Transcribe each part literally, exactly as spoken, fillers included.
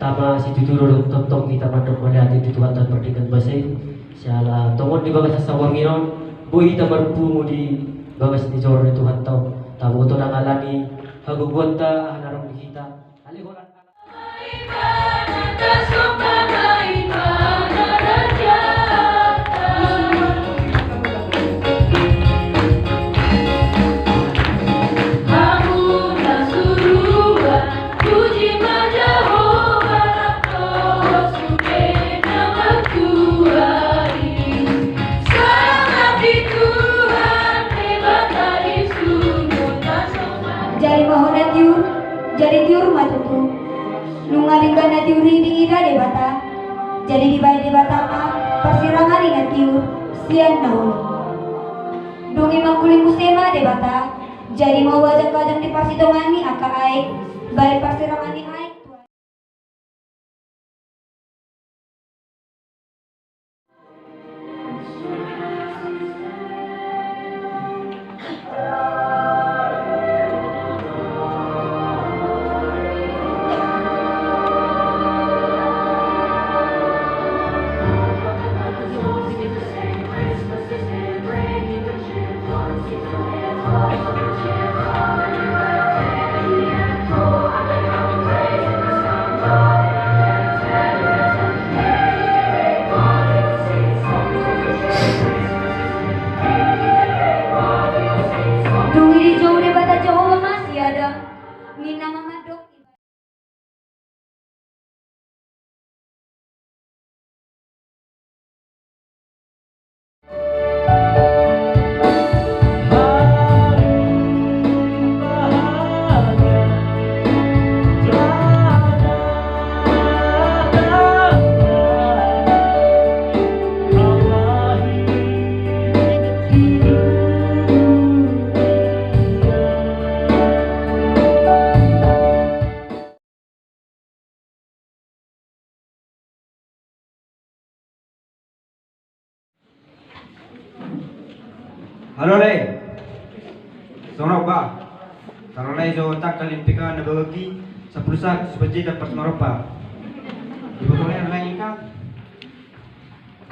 Ama situtu do tongtong hita mandok mauliate tu Tuhanta pardenggan basa i. Siala tongon di bagasan saborngin on boi hita marpungu di bagas ni joro ni Tuhanta on. Taboto ndang alani hagogoonta aha na ro di hita. Ale holan. Jadi ma ho na tiur, jadi tiur ma tutu. Nunga denggan na tiur i diida Debata. Jadi dibahen Debata ma parsirangan i na tiur sian na holong. Dung i mangkuling muse ma Debata. Jadi ma ho ajak-ajak di parsitongaan ni angka aek, bahen parsirangan ni aek. Dung i dijou Debata Jahowa ma si Adam, ninna ma mandok. Halo, Le. Songon on ba. Taro nai jo tanggal M P K na bagak i, sampulu sahat, supaji dapat songon on ba. Di botol air lagi kan?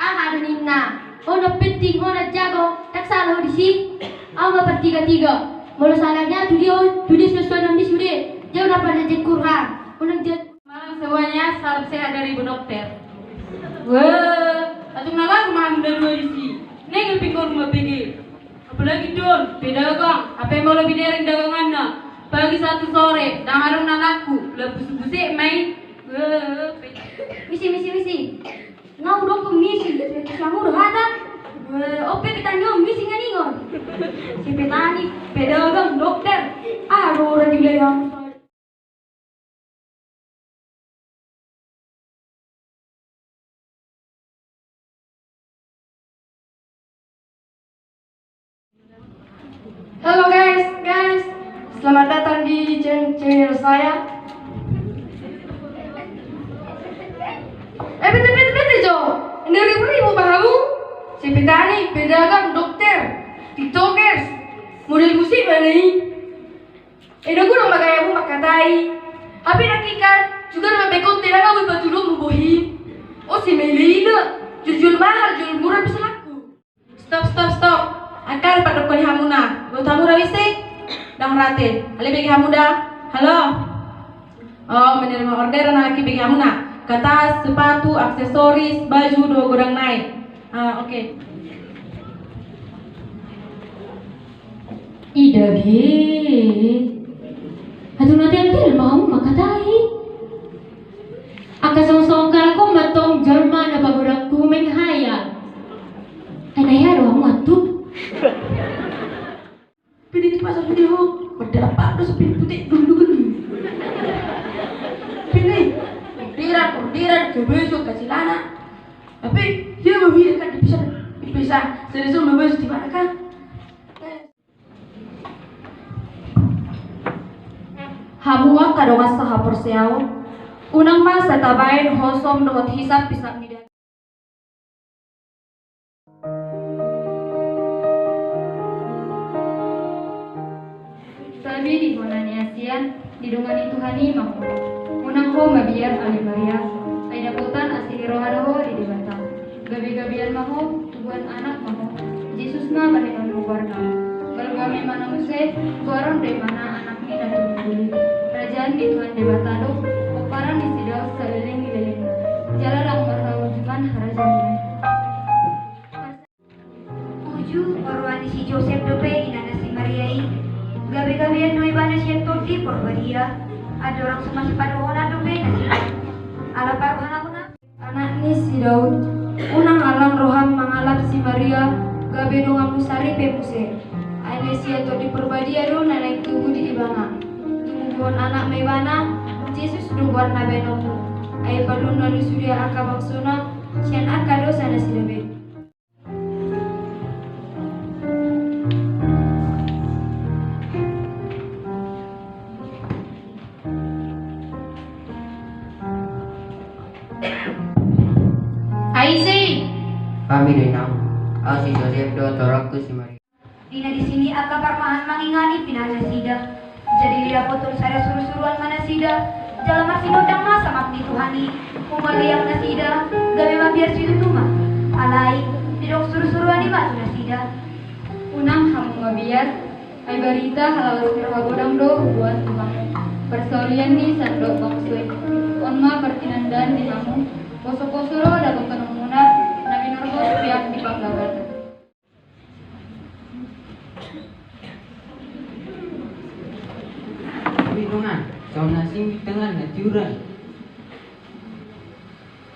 Aha do ninna? Ho na penting, ho na jago, ndang sala ho disi. Au ma partiga-tiga. Molo sala nian tu dia, tu dia suan-suanan ni sude. Jauh na pada jengkur ha. Unang jat. Malam semuanya, salam sehat dari Bu Dokter. Wah, atung na lagu ma hamu na dua disi. Nengel pingkor ma bege. Apalagi don, pedagang, hape molo binereng daganganna. Pagi satu sore, ndang adong na laku, la busuk-busuk ma i. Wah, pe- Misi, misi, misi. Nga udokkon misi, samudo hata. Weh, on pe petani on misi nga ningon. Si petani, pedagang, dokter. Ah, ro ora di wilayah. Halo guys, guys, selamat datang di channel, channel saya. Eh, bete, bete, bete jo. Ini ribut-ribut bahamu. Si petani, pedagang, dokter, tiktokers, model musik mana ini? Eh, na guna ma gayamu mangkatai. Hape nangkin kan, juga na mambaen konten nang ahu i, batu do mubohi. O, si Meli ina, jual-jual mahal, jual murah bisa laku. Stop, stop, stop. Angka do pandok ni hamuna. Buat hamuna wisi. Dang rate. Ale bege hamuna. Halo. Oh, menerima orderan lagi bege hamuna. Katas, sepatu, aksesoris, baju, do godang nai. Ah, oke. Ida be. Aduh, nanti, nanti mau mangkatai. Angka song-song kalkon mantong jolma na pagodangku menghayal. Ai na hea do hamu antu. Pini di pasar dia ho, berdarah panas, pini putih dulu-dulu. Pini, orderan, orderan, ke besok, ke celana. Tapi dia mau bilang kan di pasar, di pasar, saya suruh mau besok di mana kan? Hamu angka dongan sahaporseaon, unang ma sai tabaen hosom dohot hisap-hisap ni daging. Tabi di bona ni asian, didongani Tuhan i ma ho. Unang Ho mabiar, ale Maria, ai dapotan asi ni roha do ho di Debata. Gabegabean ma ho, tubuan anak ma ho, Jesus ma bahenonmu goarna. Balga ma ibana muse, goaron do ibana anakmi na tubu tuli. Harajaan ni Tuhan Debata do pomparan ni si Daud saleleng ni lelengna. Jala ndang marhaujungan harajaonna i. Uju, roha ni si Josep dope inana si Maria i. Gabegabean do ibana sian Tondi Porbadia. Andorang so masipadohonan dope nasida. Ala parrohahononna. Anak ni si Daud, unang alang roham mangalap si Maria, gabe donganmu saripe muse. Ai na sian Tondi Porbadia do na naeng tubu di ibana. Tumubuhon anak ma ibana, Jesus do goarna bahenonmu. Ai paluhon na di sude angka bangsona sian angka dosa nasida be. Ai ise i? Hami do inang, ahu si Josep do torangku si Maria. Di na disi angka parmahan mangingani pinanasida. Jadi didapothon sada surusuruan ma nasida, jala marsinondang ma samak ni Tuhan i, humaliang nasida, gabe mabiar situtu ma. Alai, didok surusuruan i ma tu nasida. Unang hamu mabiar, ai barita halaos ni roha godang do huboan tu hamu. Parsaulian ni sandok bangso i. On ma partinandaan di hamu, posoposo do dapothononmuna, na binorgos peak di panggabean. Ui dongan, saon na asing di tangan na tiuran.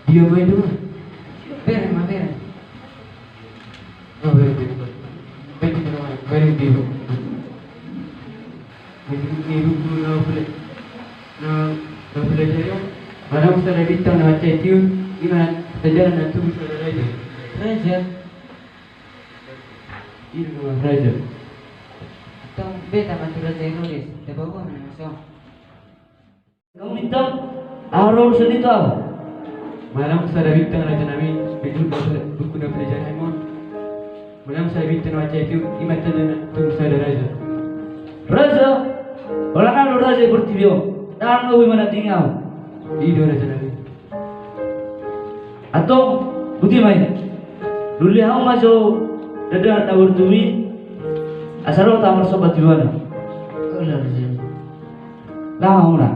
Dia main dongan. Bere ma bere. Oh, bere bere. Bere bere bere bere. Bere bere bere. Bere bere bere. Na bere bere. Mana usah ada bintang na macam itu. Ima saja na tubuh saudara itu. Raja. Ilo ma raja. Antong beta ma tu Raja Herodes, tababoa ma na so. Hamu bintang, aha ro urusan i tu ahu? Manang sada bintang raja nami, buku na pelajaran hamu on. Manang sada bintang na macam itu, ima tanda na tubuh sada raja. Raja, holan aha do raja di portibi on, ndang lobi manandingi ahu. I do raja nami. Antong, buti ma i. Lului hamu ma jo dakdanak na bortum i, asa ro hita marsomba tu ibana. Laho hamu na.